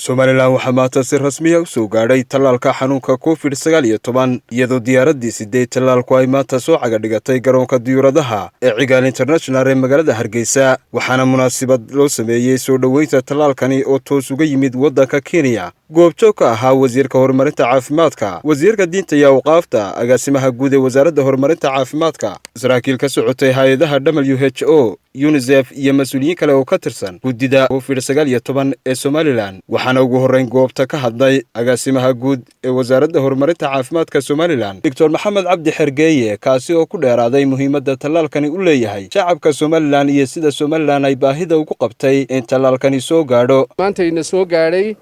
Somaliland waxaa maanta si rasmiya u soo gaadhay tallaalka xanuunka COVID-19, iyadoo diyaaraddii sideed tallaalku ay maanta soo cagadhigatay garoonka diyuuradaha ee Cigaal International ee magaalada Hargeysa. Waxaana munaasabad loo sameeyey soo dhoweynta tallaalkani oo toos uga yimid waddanka Kenya goobjoog ka ahaa wasiirka horumarinta caafimaadka, wasiirka diinta iyo awqaafta, agaasimaha guud ee wasaaradda horumarinta caafimaadka, saraakiil ka socotay hay-adaha WHO, UNICEF iyo mas-uuliyiin kale oo ka tirsan guddida COVID-19 ee Somaliland. Waxaana ugu horreyn goobta ka hadlay agaasimaha guud ee wasaaradda horumarinta caafimaadka Somaliland, Doctor Maxamed Cabdi Xergeeye, kaasi oo ku dheeraaday muhiimadda tallaalkani u leeyahay shacabka Somaliland iyo sida Somaliland ay baahida ugu qabtay in tallaalkani soo gaadho. Maantayna soo gaadhay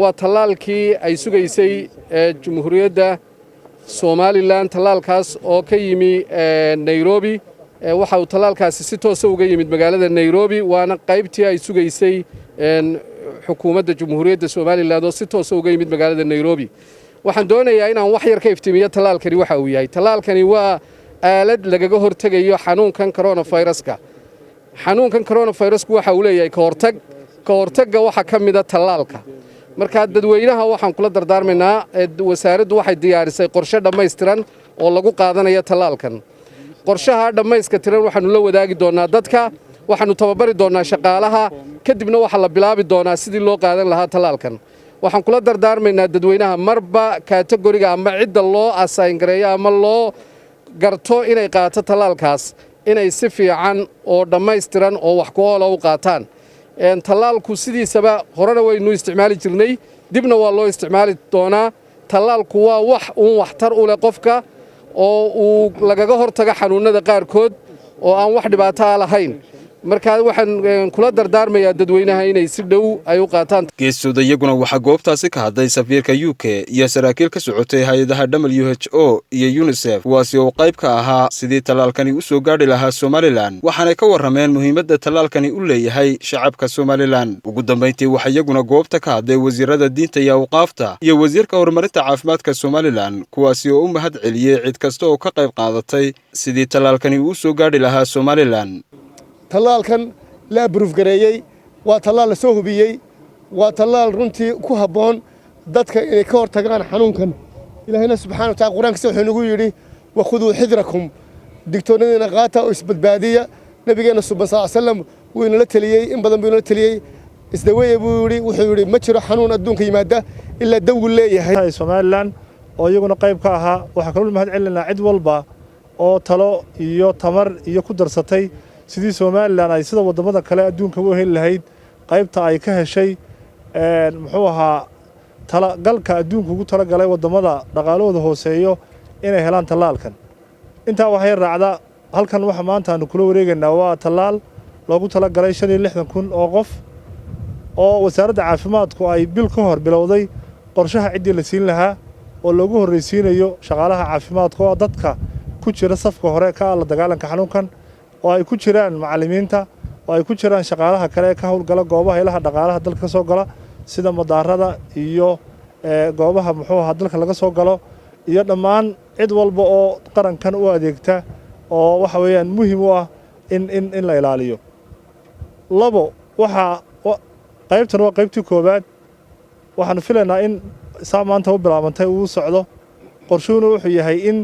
waa tallaalkii ay sugaysay Jumhuuriyadda Somaliland, tallaalkaas oo ka yimi Nairobi. Waxa uu tallaalkaasi si toosa uga yimid magaalada Nairobi, waana qaybtii ay sugaysay xukuumadda Jumhuuriyadda Somaliland oo si toosa uga yimid magaalada Nairobi. Waxaan doonayaa inaan wax yar ka iftiimiyo tallaalkani waxa uu yahay. Tallaalkani waa aalad lagaga hortegayo xanuunkan coronaviruska. Xanuunkan coronavirusku waxa uu leeyahay ka hortag. Ka hortagga waxaa ka mida tallaalka. Markaa dadweynaha waxaan kula dardaarmaynaa, wasaaraddu waxay diyaarisay qorshe dhammaystiran oo lagu qaadanayo tallaalkan. Qorshaha dhammayska tiran waxaannu la wadaagi doonnaa dadka, waxaannu tababari doonnaa shaqaalaha, kadibna waxaa la bilaabi doonaa sidii loo qaadan lahaa tallaalkan. Waxaan kula dardaarmaynaa dadweynaha, marba category-ga ama cidda loo assign-gareeyo ama loo garto inay qaato tallaalkaas, inay si fiican oo dhammaystiran oo wax ku oola u qaataan. Tallaalku sidiisaba horena waynu isticmaali jirnay, dibna waa loo isticmaali doonaa. Tallaalku waa wax uun waxtar u leh qofka oo uu lagaga hortago xanuunnada qaarkood oo aan wax dhibaato a lahayn. Markaa waxaan kula dardaarmayaa dadweynaha inay si dhow ay u qaataan. Geestooda iyaguna waxaa goobtaasi ka hadlay safiirka UK iyo saraakiil ka socotay hay-adaha WHO iyo UNICEF, kuwaasi oo qayb ka ahaa sidii tallaalkani u soo gaadhi lahaa Somaliland, waxaanay ka warrameen muhiimadda tallaalkani u leeyahay shacabka Somaliland. Ugu dambayntii waxaa iyaguna goobta ka hadlay wasiirada diinta iyo awqaafta iyo wasiirka horumarinta caafimaadka Somaliland, kuwaasi oo u mahad celiyey cid kasta oo ka qayb qaadatay sidii tallaalkani uu soo gaadhi lahaa Somaliland. Tallaalkan la approve gareeyey waa tallaal la soo hubiyey, waa tallaal runtii ku habboon dadka inay ka hor tagaan xanuunkan. Ilaahayna subxana watacala Qur-aankiisa wuxuu nagu yidhi: "وخذوا حذركم", digtoonnadiina qaata oo isbadbaadiya. Nabigeenna suban sal slam wuu inala teliyey, in badan buu inala teliyey. "Isdaweeye" buu yidhi. Wuxuu yidhi: "Ma jiro xanuun adduunka yimaada ilaa dawgu leeyahay." Somaliland oo iyaguna qayb ka ahaa, waxaa kaloo mahad celinaa cid walba oo talo iyo tamar iyo ku darsatay sidii Somaliland ay sida waddamada kale adduunka u heli lahayd qaybta ay ka heshay, muxuu ahaa, talagalka adduunka ugu talagalay waddamada dhaqaalahooda hooseeyo inay helaan tallaalkan. Intaa waxay raacda, halkan waxa maanta aanu kula wareegaynaa waa tallaal loogu talagalay 65,000 oo qof, oo wasaaradda caafimaadku ay bil ka hor bilowday qorshaha ciddii la siin lahaa, oo loogu horraysiinayo shaqaalaha caafimaadka oo dadka ku jira safka hore ka la dagaalanka xanuunkan, oo ay ku jiraan macallimiinta, oo ay ku jiraan shaqaalaha kale ee ka howlgala goobaha ilaha dhaqaalaha dalka ka soo gala, sida madaarada iyo goobaha, muxuu ahaa, dalka laga soo galo, iyo dhammaan cid walba oo qarankan u adeegta oo waxa weeyaan muhiim u ah in la ilaaliyo. Labo, waxaa qaybtan waa qaybtii koowaad. Waxaanu filaynaa in saa maanta u bilaabantay uu socdo. Qorshuhuna wuxuu yahay in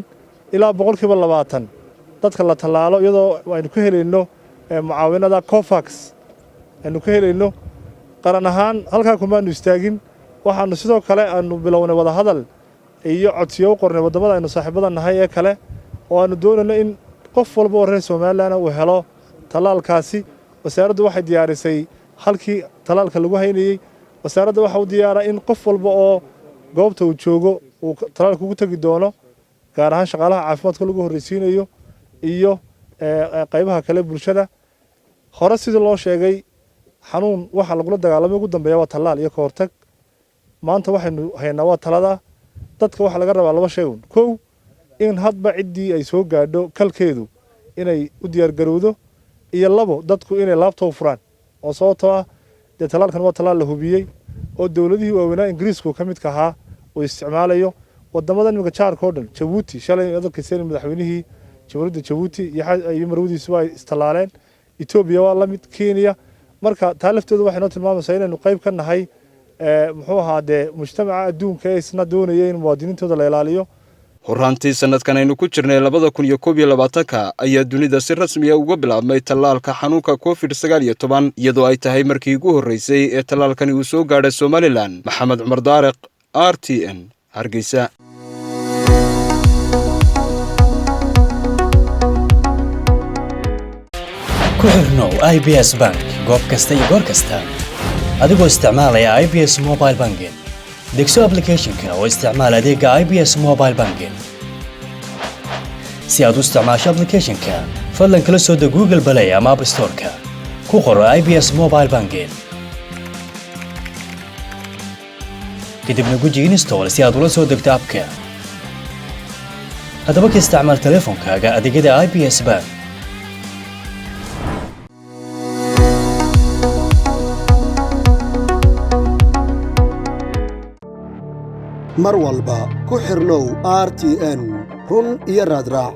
ilaa 20% dadka la tallaalo, iyadoo aynu ka helayno mucaawinada COVAX aynu ka helayno. Qaran ahaan halkaa kumaanu istaagin. Waxaanu sidoo kale aanu bilownay wadahadal iyo codsiyo u qornay waddamada aynu saaxiibada nahay ee kale, oo aanu doonayno in qof walba oo reer Somaliland uu helo tallaalkaasi. Wasaaraddu waxay diyaarisay halkii tallaalka lagu haynayey. Wasaaradda waxa u diyaara in qof walba oo goobta uu joogo uu tallaalka ugu tegi doono, gaar ahaan shaqaalaha caafimaadka lagu horreysiinayo iyo qaybaha kale bulshada. Hore sidii loo sheegay, xanuun waxa lagula dagaalamay ugu dambeeya waa tallaal iyo ka hortag. Maanta waxaynu haynaa waa talada. Dadka waxaa laga rabaa laba shay un: kow, in hadba ciddii ay soo gaadho kalkeedu inay u diyaargarowdo, iyo labo, dadku inay laabta u furaan, oo sababtoo ah dee tallaalkan waa tallaal la hubiyey oo dowladihii waaweynaa, Ingiriisku ka midka ahaa, uu isticmaalayo. Wadamada iminka jaarka oo dhan, Jabuuti shalay adalkiiseen madaxweynihii Jamhuuriyadda Jabuuti iyo marwadiisu ay istallaaleen, Etoobiya waa la mid, Kenya. Marka taa lafteedu waxay noo tilmaamaysaa inaynu qayb ka nahay. Muxuu ahaa dee mujtamaca adduunka ee isna doonaya in muwaadiniintooda la ilaaliyo. Horraantii sanadkan aynu ku jirnay 2021-ka ayaa dunida si rasmiya uga bilaabmay tallaalka xanuunka COVID-19, iyadoo ay tahay markii ugu horreysay ee tallaalkani uu soo gaadhay Somaliland. Maxamed Cumar Daariq, RTN, Hargeysa. Ku xirnow IBS Bank goob kasta iyo goor kasta adigoo isticmaalaya IBS Mobile Banking. Degso applicationka oo isticmaal adeega IBS Mobile Banking. Si aad u isticmaasho applicationka, fadlan kala soo deg Google Play ama App Store-ka, ku qoro IBS Mobile Banking, kadibna guji Install si aad ula soo degto appka. Haddaba ka isticmaal teleefonkaaga adeegyada IBS Bank. Mar walba ku xirnow RTN, run iyo raadraac.